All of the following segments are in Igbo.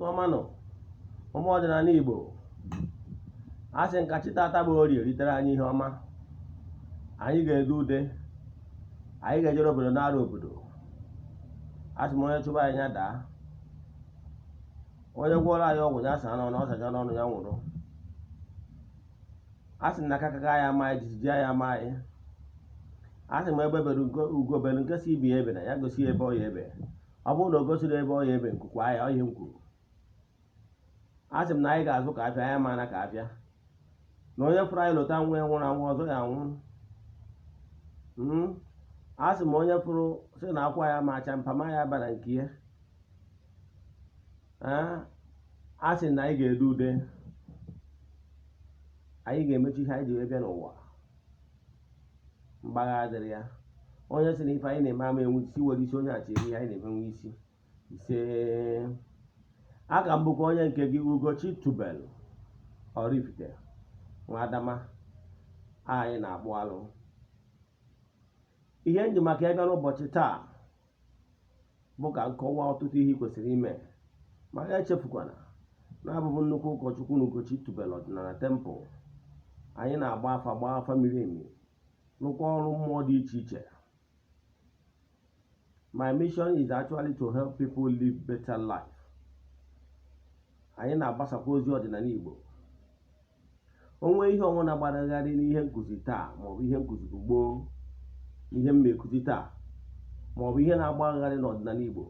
Ọma nụ, ụmụ ọdịnala Igbo. A sị nka chi tata bụ Orie ritere anyị ihe ọma. Anyị ga-ede ude, anyị ga-ejere obodo nara obodo. A sị m, onye chụba anyị ya daa, onye gwọrọ anyị ọgwụ ya saa n'ọnụ, ọ sacha n'ọnụ ya nwụrụ. A sị na akakaka ya ama anyị, jijiji ya ama anyị. A sị m, egbe bere ugo bere, nke si ibe ya ebe na ya gosi ebe ọ ya ebe. Ọ bụrụ na o gosiri ebe ọ ya ebe, nkukwa ya ihe m kwuru. A sị m na anyị ga-azụ ka afịa anyị mana ka afịa na onye fụrụ anyị lụta nwa ya nwụrụ anwụ ọzọ ya anwụ. A sị m, onye fụrụ sị na akwa ya ma acha mpama ya bara nke ya. A sị na anyị ga-ede ude, anyị ga-emechi ihe anyị ji wee bịa n'ụwa. Mgbagha adịrị ya. Onye sị na ife anyị na-eme ama enwe isi, were isi onye achị eri ihe anyị na-eme nwe isi ise. Aka m bụkwa onye nke gị, Ugochi Tubelu Oraifite nwa Adama. Anyị na-akpụ alụ. Ihe nji maka ya bịa n'ụbọchị taa bụ ka nkọwa ọtụtụ ihe ị kwesịrị ime. Ma ya echefukwana na abụbụ nnukwu ụkọchukwu na Ugochi Tubelu Ọdịnala Temple. Anyị na-agba afa, gbaa afa miri emi, rụkwa ọrụ mmụọ dị iche iche. My mission is actually to help people live better life. Anyị na-agbasakwa ozi ọdịnala Igbo. Onwe ihe ọnwụna gbaragharị n'ihe nkụzi taa, maọbụ ihe nkụzi gboo, ihe mma ekuzi taa, maọbụ ihe na-agbagharị n'ọdịnala Igbo,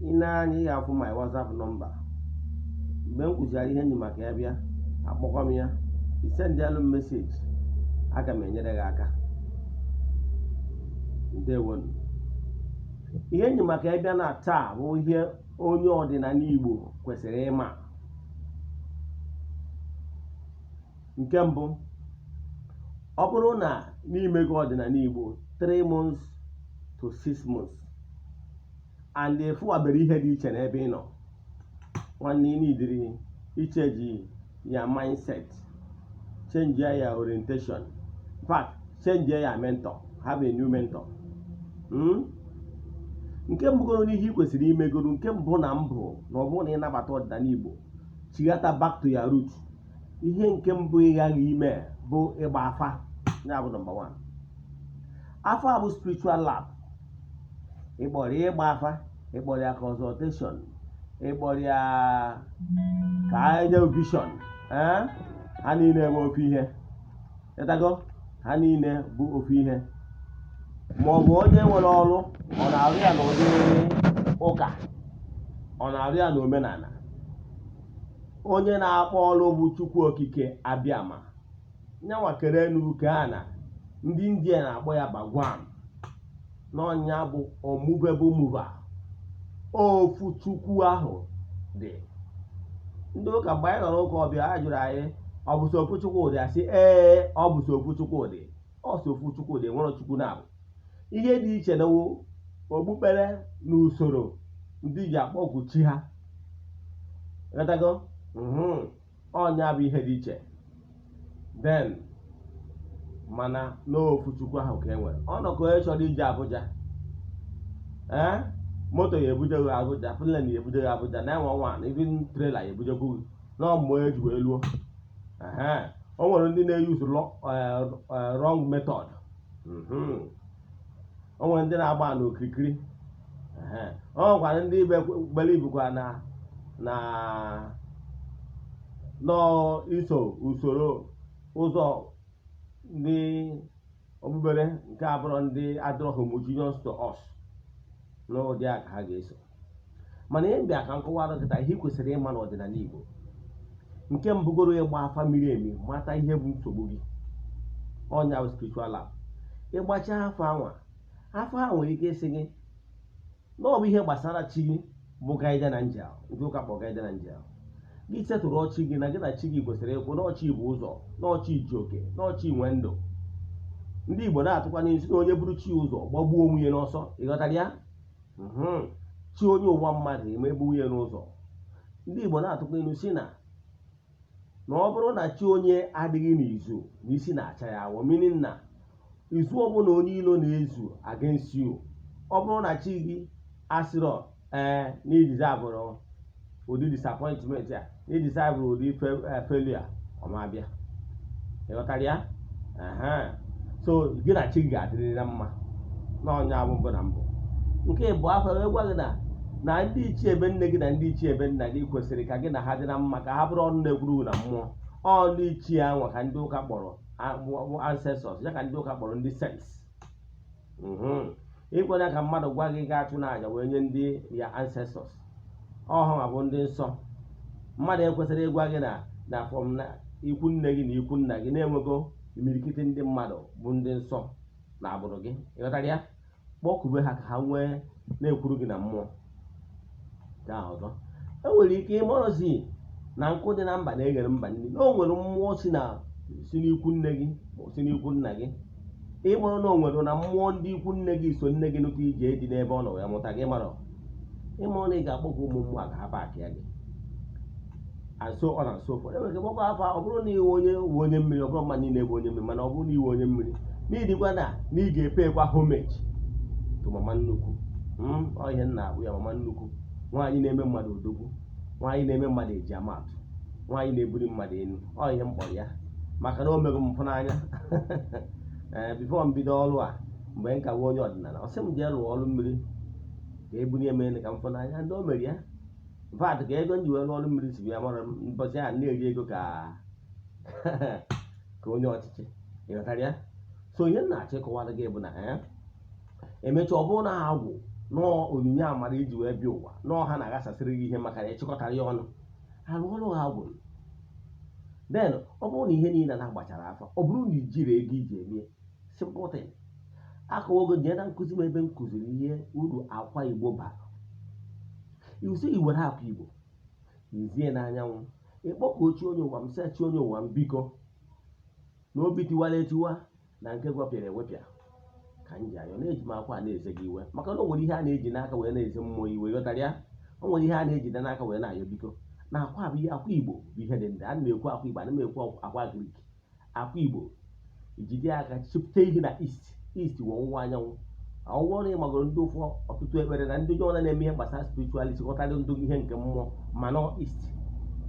ị na-anya ya afụ my WhatsApp number. Mgbe m kụziara ihe nyi maka ya bịa, akpọkwa m ya, isendịalụ m message, aga m enyere gị aka. Ndewonu. Ihe nyi maka ya bịa na taa bụ ihe onye ọdịnala Igbo kwesịrị ịma. Nke mbụ, ọ bụrụ na n'ime gị ọdịnala Igbo 3 months to 6 months and ịfụwabere ihe dị iche n'ebe ị nọ, nwanne, ị nidiri ichange ya mindset, change ya orientation, in fact, change ya mentor, have a new mentor. Nke mbụgoro n'ihe ị kwesịrị imegoro, nke mbụ na mbụ, na ọ bụrụ na ịnabata ọdịnala Igbo, chighata back to your root, ihe nke mbụ ị ghaghị ime bụ ịgba afa. Ya bụ number 1. Afa bụ spiritual lab. Ịkpọrọ ya ịgba afa, ịkpọrọ ya consultation, ịkpọrọ ya ka enye vision, ee, ha niile bụ ofu ihe. Ịtago, ha niile bụ ofu ihe. Ma ọ bụ onye nwere ọrụ, ọ na-arụ ya n'ụdị ụka, ọ na-arụ ya n'omenala. Onye na-akpọ ọrụ bụ Chukwu Okike Abịama, nyanwa kere n'uke a na ndị India na-akpọ ya Bhagwan. N'ọnya bụ unmovable mover. Ofu Chukwu ahụ dị. Ndị ụka, mgbe anyị nọ n'ụka ọbịa, ha jụrụ anyị, ọ bụ sọ ofu Chukwu dị? Asị ee, ọ bụ sọ ofu Chukwu dị. Ọ sọ ofu Chukwu dị, nwere Chukwu na-abụ. Ihe dị iche na okpukpere na usoro ndị ji akpọku chi ha. Ghọtago? Ọnya bụ ihe dị iche. Then mana n'ofu Chukwu ahụ ka e nwere. Ọnọkọ onye chọrọ ije Abuja, ee, moto ya ebuje gị Abuja, plane ya ebuje gị Abuja, na enwe nwa even trailer ya ebujekwu gị nọọ mgbe eji wee luo. Ehe, o nwere ndị na-use wrong method. O nwere ndị na-agba n'okirikiri. Ehe, o nwekwara ndị belivekwa na nọọ iso usoro ụzọ ndị okpukpere nke abụrụ ndị adịrọ homogeneous to us n'ụdị a ka ha ga-eso. Mana ihe mbịa ka nkọwara kịta, ihe ị kwesịrị ịma n'ọdịnala Igbo, nke mbụgoro, ịgba afa miri emi, mata ihe bụ nsogbu gị. Ọnya bụ spiritual lab. Ịgbacha afa anwa, afa ha nwere ike ịsị gị na ọ bụ ihe gbasara chi gị, bụ guardian angel, ndị ụka kpọ guardian angel gị. Setụrụ ọchị gị na gị na chi gị kwesịrị ịkwụ n'ọchị bụ ụzọ, n'ọchị ji oke, n'ọchị nwe ndụ. Ndị Igbo na-atụkwa n'isi na onye buru chi ụzọ gbagbuo onwe ya n'ọsọ. Ịghọtara ya? Chi onye ụwa mmadụ eme egbu ya n'ụzọ. Ndị Igbo na-atụkwa ilu si na ọ bụrụ na chi onye adịghị n'izu, na isi na-acha ya awọ, meaning na izu ọbụla onye ilo na-ezu against you, ọ bụrụ na chi gị asịrọ ee na ijizi abụrụ Ụdị disappointment a na ị deserve, ụdị failure ọma abịa. Ịghọtara ya? Ehe. So gị na chi gị ga-adịrịrị na mma n'ọnya bụ mbụ na mbụ. Nke bụ afọ wee gwa gị na ndị ichie ebe nne gị na ndị ichie ebe nna gị kwesịrị ka gị na ha dị na mma, ka ha bụrụ ọnụ na-ekwuru na mmụọ. Ọ ndị ichie anwa ka ndị ụka kpọrọ ancestors ya, ka ndị ụka kpọrọ ndị saints. Ịkwere ka mmadụ gwa gị gaa chụ na aja wee nye ndị ya ancestors ọha bụ ndị nsọ. Mmadụ ekwesịrị ịgwa gị na from na ikwu nne gị na ikwu nna gị na-enwego imirikiti ndị mmadụ bụ ndị nsọ na agbụrụ gị. Ịghọtara ya? Kpọkube ha ka ha nwee na-ekwuru gị na mmụọ. Nke ahụ ọzọ, e nwere ike ịmọrọzi na nkụ dị na mba na-eghere mba nri, na o nwere mmụọ si n'ikwu nne gị ma ọ si n'ikwu nna gị. Ịmụrụ na o nwere na mmụọ ndị ikwu nne gị so nne gị nụta ije dị n'ebe ọ nọ wee mụta gị. Mara ịmụrụ na ị ga-akpọkọ ụmụ mmụọ ka ha back ya gị, and so on and so forth. Enwere ike gbakọ afọ, ọ bụrụ na iwe onye uwe onye mmiri, ọ bụrụ mma niile bụ onye mmiri, mana ọ bụrụ na iwe onye mmiri, n'idikwa na ị ga-epekwa homage to mama nnukwu. Ọ ihe m na-akpụ ya, mama nnukwu, nwaanyị na-eme mmadụ odogwu, nwaanyị na-eme mmadụ eji amatụ, nwaanyị na-ebuli mmadụ elu. Ọ ihe m kpọrọ ya maka na o mego m mpụ n'anya. Ee, before m bido ọrụ a, mgbe m ka bụ onye ọdịnala, ọ sị m jee lụọ ọrụ mmiri ka ebulie m elu ka m fụ n'anya. Ndị o mere ya vat ka ego m ji wee lụọ ọrụ mmiri si bịa mara m mbọchị a na-eri ego ka onye ọchịchị. Ịghọtara ya? So ihe m na-achọ ịkọwara gị bụ na emechaa, ọ bụrụ na agwụ nọọ onyinye amara iji wee bịa ụwa, nọọ ha na-aghasasịrị gị ihe maka na ịchịkọtara ya ọnụ arụ ọrụ ha agwụ. Then ọ bụrụ na ihe niile na-agbachara afa, ọ bụrụ na ijiri ego iji eme simple thing, akọwago jee na nkụzi m ebe m kụziri ihe uru akwa Igbo bara. Iwusi iwere akwa Igbo izie n'anyanwụ, ịkpọkọ chi onye ụwa m, sị chi onye ụwa m, biko, na obi tiwara etiwa na nke gwapịara ewepịa ka m ji ayọ na-eji m akwa a na-eze gị iwe, maka na o nwere ihe a na-eji n'aka wee na-eze mmụọ iwe. Ghọtara ya? O nwere ihe a na-ejide n'aka wee na-ayọ biko na akwa bụ ihe akwa Igbo bụ ihe dị ndị ana m ekwu. Akwa Igbo, ana m ekwu akwa Grik, akwa Igbo. Ijide aka chịpụta ihe na east, east wụ ọwụwa anyanwụ. Ọwụwa ọrụ ịmagoro ndị ụfọ ọtụtụ ekpere na ndị ọna na-eme ihe gbasara spirituality ghọtara ndụ ihe nke mmụọ, mana east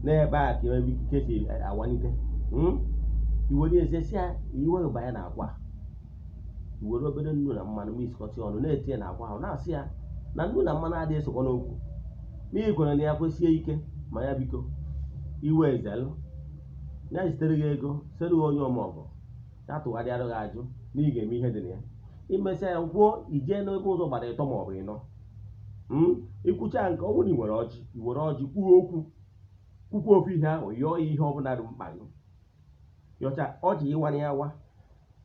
n'ebe a ka ebe ikike si awalite. Iwere eze si ya iwe banye na akwa, iwere obere nnu na mmanụ misikọta ọnụ na-etinye na akwa ahụ, na-asị ya na nnu na mmanụ adịghị esokwa n'okwu n'ihi kwere na ya kwesie ike. Ma ya biko iwe ezelụ ya zitere gị ego, sere gị onye ọmọgọ ya tụgharịara gị ajụ na ị ga-eme ihe dị na ya. Imesịa ya kwuo, ijee n'ebe ụzọ gbara ịtọ maọbụ ịnọ. Ikwucha nke ọ bụrụ na ị nwere ọjị, i were ọjị kwuo okwu, kwukwa ofu ihe ahụ, yọọ ya ihe ọbụla dị mkpa gị. Yọcha ọjị, ịwara ya awa,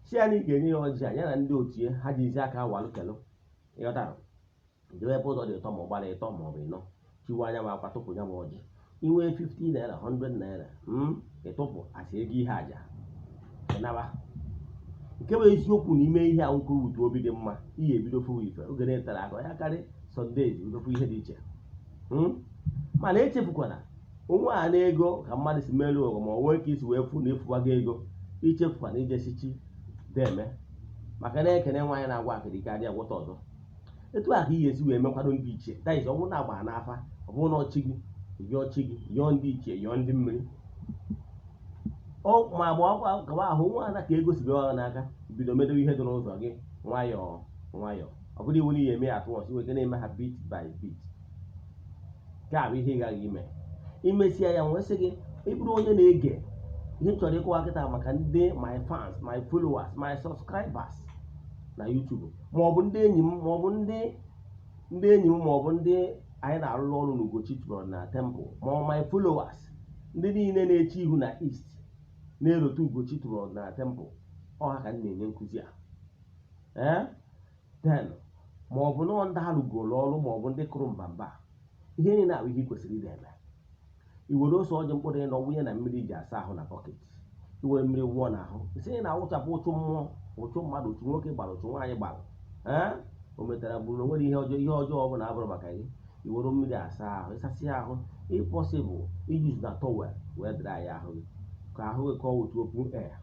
si ya na ị ga-enye ya ọjị a, ya na ndị otu ya ha jizi aka awalụ kelụ. Ịghọtara? Jebe ebe ụzọ dị ịtọ ma ọ gbara ịtọ ma ọ bụ ịnọ, chiwe anya ma akwa, tụpụ ya ma ọjị. Inwee 50 naira, 100 naira, ịtụpụ asị ego ihe aja ịnaba. Nke bụ eziokwu na ime ihe a nkwuru utu obi dị mma, ihe ebido fụwa ife oge na-etere aka ya karị Sundays, bido fụ ihe dị iche. Mana echefukwana onwe a na ego ka mmadụ si merụ ụwa, ma ọ nwee ka isi wee fụ na efuwago ego. Ichefukwana ijesi chi deme, maka na ekene nwaanyị na-agwa akịrị ike adịghị agwọta ọzọ. Etu a ka ị ga-esi wee mekwado ndị ichie. That is, ọ bụrụ na agba n'afa, ọ bụrụ na ọchị gị yọọ chi gị, yọọ ndị ichie, yọọ ndị mmiri, ọ ma agba akwa gaba ahụ nwa ana ka ego si bịawa n'aka, bido medowe ihe dị n'ụzọ gị nwayọọ nwayọọ. Ọ bụrụ iwu na ihe eme ya atụ ọsọ, iwe na-eme ha bit by bit. Nke a bụ ihe ị gaghị ime. Imesịa ya, nwee sị gị ị bụrụ onye na-ege ihe m chọrọ ịkọwa kịta maka ndị my fans, my followers, my subscribers na YouTube, maọbụ ndị enyi m, maọbụ ndị enyi m, maọbụ ndị anyị na-arụrụ ọrụ n'Ugochi tubelu na temple, ma ọ my followers, ndị niile na-eche ihu na east na-erote Ugochi tubelu na temple, ọha ka m na-enye nkụzi a. Ee, then ma ọ bụ nọọ ndị arụgoro ọrụ, ma ọ bụ ndị kụrụ mbamba, ihe niile ahụ ihe ị kwesịrị ị na-eme: i were ose ọjị mkpụrụ ịnọ wunye na mmiri ji asa ahụ na bucket, iwere mmiri wụọ n'ahụ, isi na awụchapụ ụchụ mmụọ, ụchụ mmadụ, ụchụ nwoke gbara, ụchụ nwaanyị gbara. Ee, o metara bụrụ na nwere ihe ọjọọ, ihe ọjọọ ọ bụla abụrụ maka gị. Iwere mmiri asa ahụ, ịsasị ahụ, if possible iyuzu na towel wee dry ya ahụ gị ka ahụ gị kọọ otu open air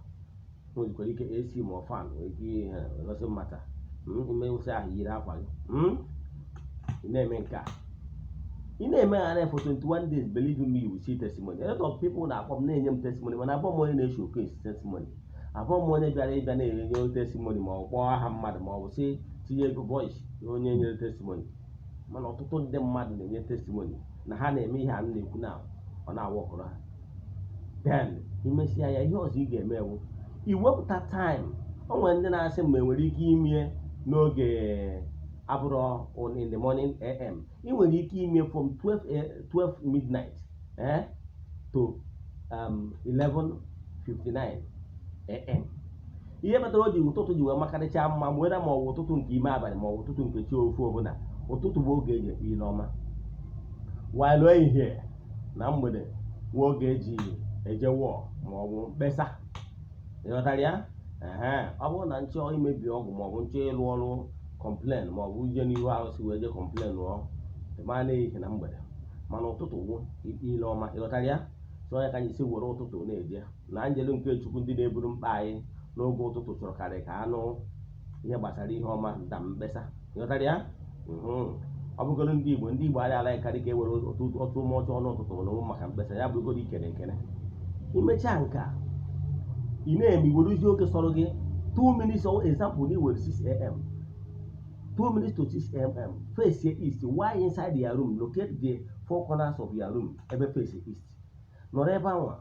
nwezikwara ike AC ma ọ fan nwere ike ihe doesn't matter. Ime wụsị ahụ, yiri akwa gị. Ị na-eme nke a. Ị na-emegharị for 21 days, believe me, you will see testimony. A lot of people na-akpọ m, na-enye m testimony, mana abụọ m onye na-eshowcase testimony, abụọ m onye bịara ịbịa na-enye testimony, ma ọ kpọọ aha mmadụ, ma ọ bụ sị tinye ego voice onye nyere testimony. Mana ọtụtụ ndị mmadụ na-enye testimony na ha na-eme ihe a m na-ekwu na ọ na-awọkụrụ ha. Then imesịa ya, ihe ọzọ ị ga-eme ewu iwepụta time. O nwere ndị na-asị ma enwere ike ime n'oge abụrụ in the morning am. Ị nwere ike ime from 12 midnight to 11:59 am. Ihe kpatara o ji ụtụtụ ji wee makarịcha mma, were ma ọ bụ ụtụtụ nke ime abalị, ma ọ bụ ụtụtụ nke chi ofu ọbụla, ụtụtụ bụ oge eji ekpe ile ọma, while ehihie na mgbede nwa oge eji eje wọọ ma ọ bụ mkpesa. Ịghọtara ya? Ehe, ọ bụrụ na nchọ imebi ọgwụ, ma ọ bụ nchọ ịlụ ọrụ complain, ma ọ bụ ije n'ihu arụsị wee je complain lụọ ma n'ehihie na mgbede, mana ụtụtụ gwụ ikpe ile ọma. Ịghọtara ya? So onye ka anyị si were ụtụtụ na-eje na njelu nke Chukwu, ndị na-eburu mkpa anyị n'oge ụtụtụ chọrọ karị ka anụ ihe gbasara ihe ọma da mkpesa. Ịghọtara ya? Ọ bụgoro ndị Igbo, ndị Igbo adịghị alaghịkarị ka e were otu ụmụ ọjọọ n'ụtụtụ na maka mkpesa ya bụrụgoro ikene ekene. Imechaa nke a, ị na-eme, iweruzie oge sọrọ gị, 2 minutes or example na iwere 6 a.m., 2 minutes to 6 a.m., face east. Why? Inside your room, locate the four corners of your room ebe face east, nọrọ ebe anwa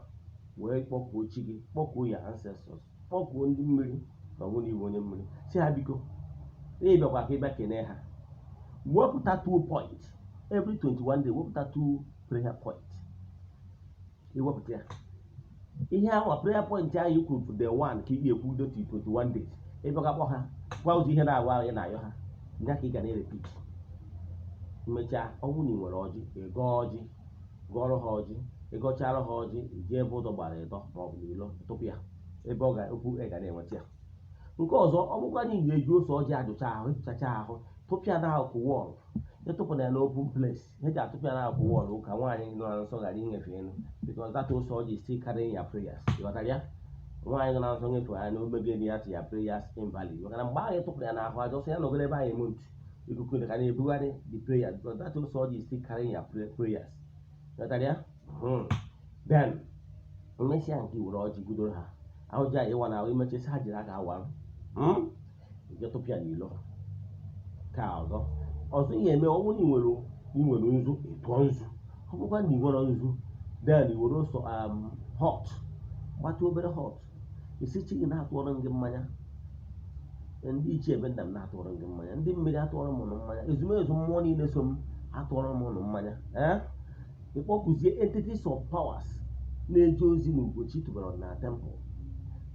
wee kpọkuo chi gị, kpọkuo ya ancestors, kpọkuo ndị mmiri, na ọ bụrụ na iwe onye mmiri, si ha biko, ịbịakwa ka ịbịa kenee ha. Wepụta 2 points every 21 days, wepụta 2 prayer point. Iwepụta ya, ihe ahụ prayer point ahụ i kwuru for day one ka ị ga-ekwudo till 21 days. Ịbịakwa kpọ ha, gwa ụzọ ihe na-agwa ahụ ị na-ayọ ha ya ka ị ga na-repeat. Mechaa, ọ bụrụ na ị nwere ọjị, ị gọọ ọjị, gọọrọ ha ọjị. Ịgọchara ha ọjị, iji ebe ụzọ gbara ịtọ ma ọ bụ n'ilo tụpụ ya ebe ọ ga-okwu ị ga na-enweta ya. Nke ọzọ, ọ bụkwa na ị ga-eji ose ọjị ajụcha ahụ, ịjụchacha ahụ, tụpịa n'akụkụ wall. Ịtụpụ na ya n'open place, eji atụpịa n'akụkụ wall ka nwaanyị nọ na nsọ ghara inyefe elu, because that ose ọjị is still carrying your prayers. Ịghọtara ya? Nwaanyị nọ na nsọ nyefe anya na omebie ya, to your prayers invalid, maka na mgbe ahụ ịtụpụrụ ya n'ahụ aja, ọsọ ya nọgoro ebe ahụ eme ntị, ikuku ka na-ebugharị the prayers, because that ose ọjị is still carrying your prayers. Ịghọtara ya? Then mmesịa nke were ọjị gudoro ha ahụ ji ịwa na ahụ, imechasị ha jiri aka awa je tụpịa n'ilo. Ka ọzọ ọzọ ihe eme, ọ bụrụ na ị nwere nzu, ịtụọ nzu. Ọ bụrụkwa na ị nwere nzu, then i were ose hot, gbatụ obere hot, isi chi gị na-atụọrọ gị mmanya. Ndị ichie ebe nna m na-atụọrọ gị mmanya, ndị mmiri atụọrọ m ụnụ mmanya, ezumezu mmụọ niile so m atụọrọ m ụnụ mmanya. Ee, ịkpọkụzie entities of powers na-eje ozi na Ugochi tubelu na temple,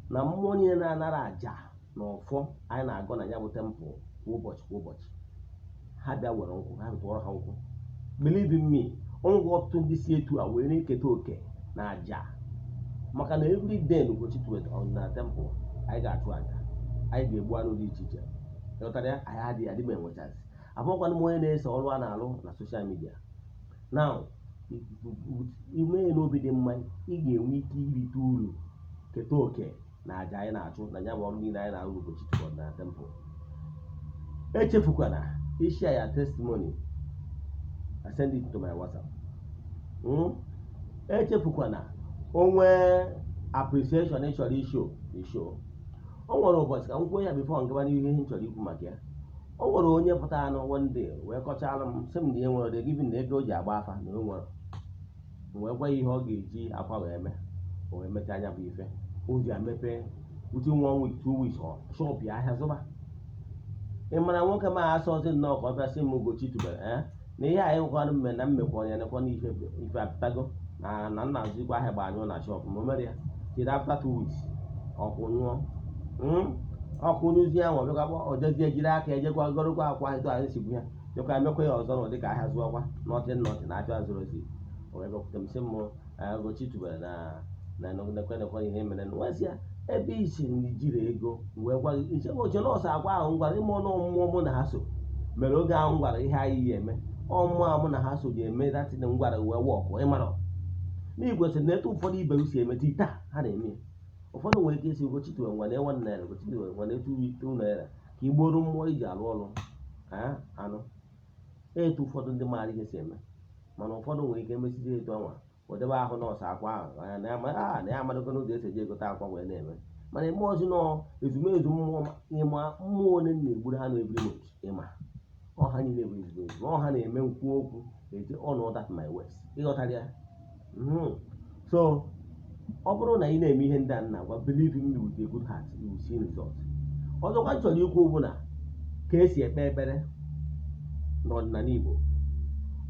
na mmụọ niile na-anara àjà na ọfọ anyị na-agọ na ya bụ temple kwa ụbọchị kwa ụbọchị, ha bịa were nkwụ ha tụọrọ ha nkwụ. Believe in me, ngwa, ọtụtụ ndị si etu a wee na-eketa oke na àjà, maka na every day na Ugochi tubelu na temple anyị ga-achụ àjà, anyị ga-egbu anụ dị iche iche. Ịghọtara ya? Anyị adịghị adị m enwechazi abụọkwanụ m onye na-ese ọrụ a na-alụ na social media. Now, ime ya n'obi dị mma, ị ga-enwe ike irite uru, keta oke na àjà anyị na-achụ na ya bụ ọrụ niile anyị na-arụ Ugochi tubelu na temple. Echefukwana ishare ya testimony and send it to my WhatsApp. Echefukwana onwe appreciation ị chọrọ ishow ishow. O nwere ụbọchị ka m kwuo ya before nkeba n'ihe m chọrọ ikwu maka ya. O nwere onye pụtara nụ one day wee kọchalụ m, sị m na ihe nwere dị giving na ego o ji agba afa na o nwere. M wee gwa ya ihe ọ ga-eji akwa wee mee. O wee mechaa anya bụ ife o ji emepe within one week, 2 weeks, ọ shop ya ahịa zụba. Ị mara nwoke ma asọ ọsị nnọọ ka ọ bịa sị m Ugochi tubelu ee na ihe anyị nwekwanụ mme na mmekwa ya nekwa n'ife ife apụtago na nna azụkwa ahịa gbanyụọ na shop ma o mere ya till after 2 weeks ọkwụ nyụọ. Ọkụ nyụzie ahụ, ọ bịakwa ọ jezie jiri aka ejekwa gorokwa akwa etu anyị si bụ ya, bịakwa emekwa ya ọzọ na ụdị ka ahịa zụọkwa nothing, nothing na afịa zụrụ ozi. O wee bịakwute m sị m, Ugochi tubelu na nekwe nekwe ihe mere na wesị ya ebe isi na ijiri ego wee gwa gị iche oche nọọsụ akwa ahụ m gwara ime ọnụ mmụọ mụ na ha so mere oge ahụ m gwara ihe anyị ya eme ọ mmụọ a mụ na ha so ji eme datin m gwara wee wọkụ. Ịmara na kwesịrị na etu ụfọdụ ibe si eme taa ha na-eme ya. Ụfọdụ nwere ike isi Ugochi tubelu nwa na ₦1, Ugochi tubelu nwa na ₦2 ka igboro mmụọ iji alụ ọrụ anụ etu ụfọdụ ndị maara ihe si eme. Mana ụfọdụ nwere ike mesizie etu ọnwa odebe ahụ nọọsụ akwa ahụ anya na ya a na ya amadịgo n'ụzọ esi eji egote akwa wee na-eme. Mana ime ọzọ nọ ezumezu mmụọ, ịma mmụọ ole m na-egburu ha every month, ịma ọha niile bụ ezumezu ọha na-eme nkwu okwu eji ọnụ that my words, ịghọtara ya? So ọ bụrụ na ị na-eme ihe ndị a na-agwa, believe in me, with a good heart, you will see result. Ọzọkwa m chọrọ ikwu bụ na ka esi ekpe ekpere n'ọdịnala Igbo,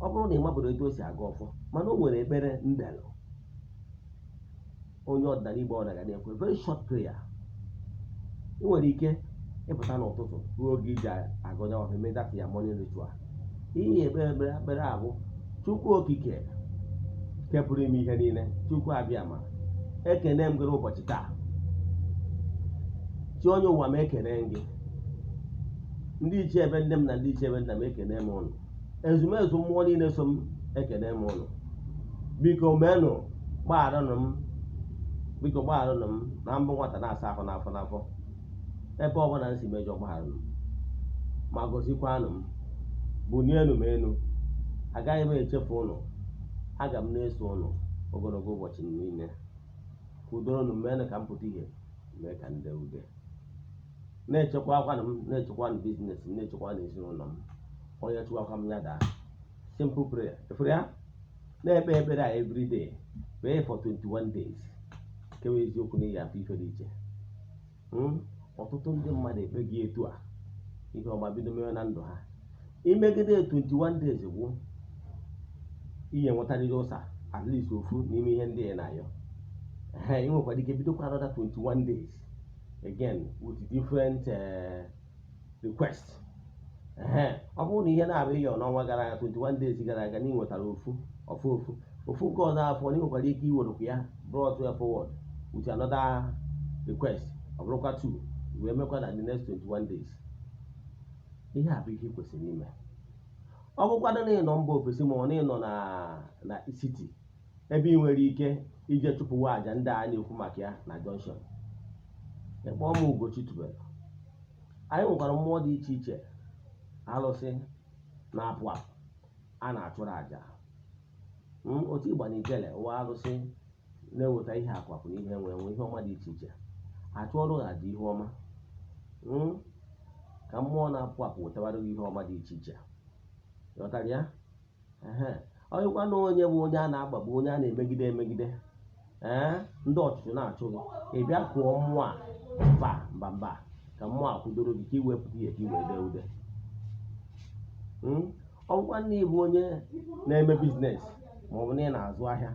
ọ bụrụ na ị mabụrụ etu o si aga ọfọ, mana o nwere ekpere ndelụ onye ọdịnala Igbo ọ na-aga na-ekwe, very short prayer. Ị nwere ike ịpụta n'ụtụtụ ruo oge iji agọnya ọfọ, eme that ya morning ritual. Ihe ekpe ekpere ekpere a bụ: Chukwu Okike nke pụrụ ime ihe niile, Chukwu abịa ma ekene m gị n'ụbọchị taa, chi onye ụwa m, ekene gị, ndị ichie ebe nne m na ndị ichie ebe nna m, ekene m ụnụ, ezumezu mmụọ niile so m, ekene m ụnụ, biko meenụ gbagharanụ m, biko gbagharanụ m na mbụ nwata na-asa ahụ n'afọ n'afọ, ebe ọbụla m si mejọ, gbagharanụ m ma gọzikwanụ m, bunienu m elu. Agaghị m echefu ụnụ, aga m na-eso ụnụ ogologo ụbọchị m niile. Kwudoronụ m, meenụ ka m pụta ihe, mee ka m dee ude, na-echekwa akwanụ m, na-echekwa na business m, na-echekwa na ezinụlọ m. Onye chụwakwa m ya daa. Simple prayer efere ya na-ekpe ekpere a everyday, pray for 21 days, kewa eziokwu na iyi afọ ife dị iche. Ọtụtụ ndị mmadụ ekpe gị etu a, ihe ọma bido mewe na ndụ ha. Imegide 21 days gwụ, ihe nwetarịrị ụsa at least ofu n'ime ihe ndị ị na-ayọ. Ehe, ị nwekwara ike bidokwa another 21 days again with different request. Ehe, ọ bụrụ na ihe na-abụ ịyọ n'ọnwa gara aga, 21 days gara aga, na ị nwetara ofu ofu ofu ofu nke ọzọ afọ, na ị nwekwara ike iwerekwa ya brought ya forward with another request, ọ bụrụkwa 2, wee mekwa na the next 21 days. Ihe a bụ ihe ị kwesịrị ime. Ọ bụkwanụ na ịnọ mba ofesi, ma ọ na ịnọ na city ebe ị nwere ike ije chụpụwa àjà ndị a na-ekwu maka ya na junction, ịkpọọ m Ugochi tubelu. Anyị nwekwara mmụọ dị iche iche, alụsị na-apụ apụ a na-achụrụ àjà. Otu ịgba na ijele ụwa alụsị na-eweta ihe akwapụ na ihe enwe enwe, ihe ọma dị iche iche, achụọrụ ha àjà ihe ọma, ka mmụọ na-apụ apụ wetawara gị ihe ọma dị iche iche. Ghọtara ya? Ehe, onye na onye bụ onye a na-agbagbu, onye a na-emegide emegide, ee, ndị ọchụchụ na-achụ gị, ị bịa kụọ mmụọ a mba mba mba, ka mmụọ a kwudoro gị, ka ị wepụta ihe, ka ị wee dee ude. Ọ bụkwa na ịbụ onye na-eme business, ma ọ bụ na ị na-azụ ahịa,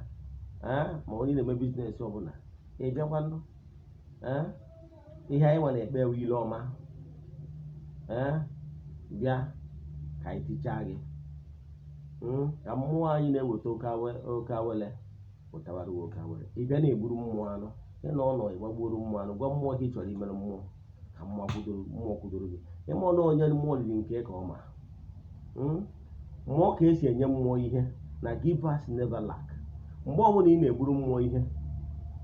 ee, ma onye na-eme business ọbụla, ị bịakwanụ, ee, ihe anyị nwa na-ekpe ewu ile ọma, ee, bịa ka anyị tichaa gị, ka mmụọ anyị na-eweta oke awele wetawara gị oke awele. Ị bịa na-egburu mmụọ anụ, ịnọ ụlọ ịgbagbuoro mmụọ anụ, gwa mmụọ ka ị chọrọ imere mmụọ, ka mmụọ kwudoro, mmụọ kwudoro gị. Ịma ọnụ onye mmụọ riri nke ka ọ ma. Mmụọ ka esi enye mmụọ ihe na givers never lack. Mgbe ọbụla ị na-egburu mmụọ ihe,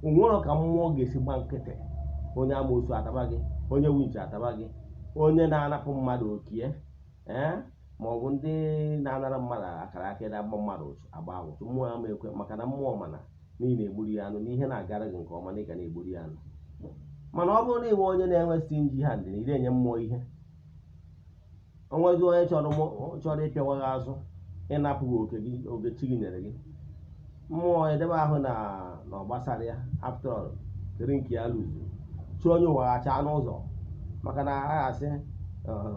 onwero ka mmụọ ga-esi gba nkịtị. Onye amoosu ataba gị, onye winchi ataba gị, onye na-anapụ mmadụ okie, ee, ma ọ bụ ndị na-anara mmadụ akara aka ịda agba mmadụ ụchụ, agba ụchụ, mmụọ ama ekwe, maka na mmụọ mana n'ihi na-egburu ya anụ na ihe na-agara gị nke ọma, na ị ga na-egburu ya anụ. Mana ọ bụrụ na ịbụ onye na-enwe stingy hand na ị enye mmụọ ihe, onwezi onye chọrọ ịpịawa gị azụ, ịnapụ gị oke gị, oge chi gị nyere gị, mmụọ edebe ahụ na ọ gbasara ya. After all, kere nke ya lụzuru chi onye ụwa ghacha n'ụzọ, maka na a ga-asị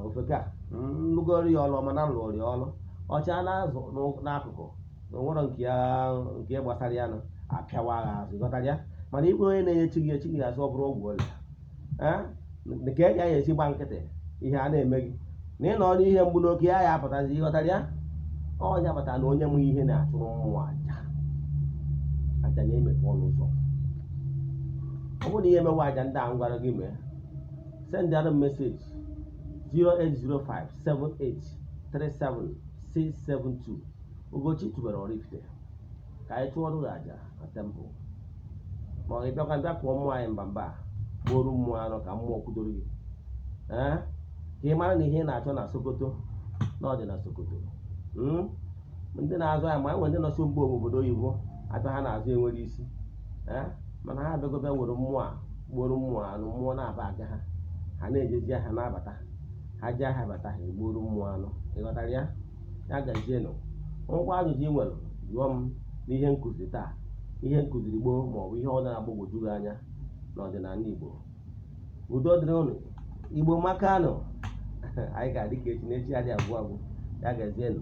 ofeke a nlụgoro ya ọlụ, mana nlụrụ ya ọlụ ọcha n'azụ n'akụkụ na onwero nke ya nke gbasara ya nụ apịawa agha azụ. Ịghọtara ya? Mana ịbụrụ onye na-enye chi gị, chi gị asị ọ bụrụ ọgwụ ọrịa, ee, nke e gaghị esi gba nkịtị ihe a na-eme gị na ị nọ n'ihe mgbu n'oke ya ya apụtazi. Ịghọtara ya? Ọnya kpatara na onye mụ ihe na-achụrụ mmụọ aja, aja na-emepe ọnụ ụzọ. Ọ bụrụ na ihe emewe aja ndị a m gwara gị mee, send ara m message 08057837672, Ugochi tubelu Oraifite, ka anyị chụọrọ gị aja na temple, ma ọ bịakwa bịa kụọ mmụọ anyị mba mba, gbuoro mmụọ anụ, ka mmụọ kwudoro gị, ee, ka ị mara na ihe ị na-achọ na Sokoto na ọ dị na Sokoto. Ndị na-azụ ahịa, ma enwere ndị nọsi mba obodo oyibo, abịa ha na-azụ enwere isi. Ee, mana ha abịago bịa were mmụọ a, gbuoro mmụọ anụ, mmụọ na-aba aga ha, ha na-ejezi ahịa na-abata, ha ji ahịa bata, ha egbuoro mmụọ anụ. Ịghọtara ya? Ya gazienụ. Ngwa, ajụjụ ị nwere, jụọ m n'ihe nkụzi taa, ihe nkụziri gboo, maọbụ ihe ọ na-agbagwoju gị anya n'ọdịnala Igbo. Udo dịrị unu. Igbo makanụ! Anyị ga-adị ka echi na echi adị agwụ agwụ. Ya gazienụ.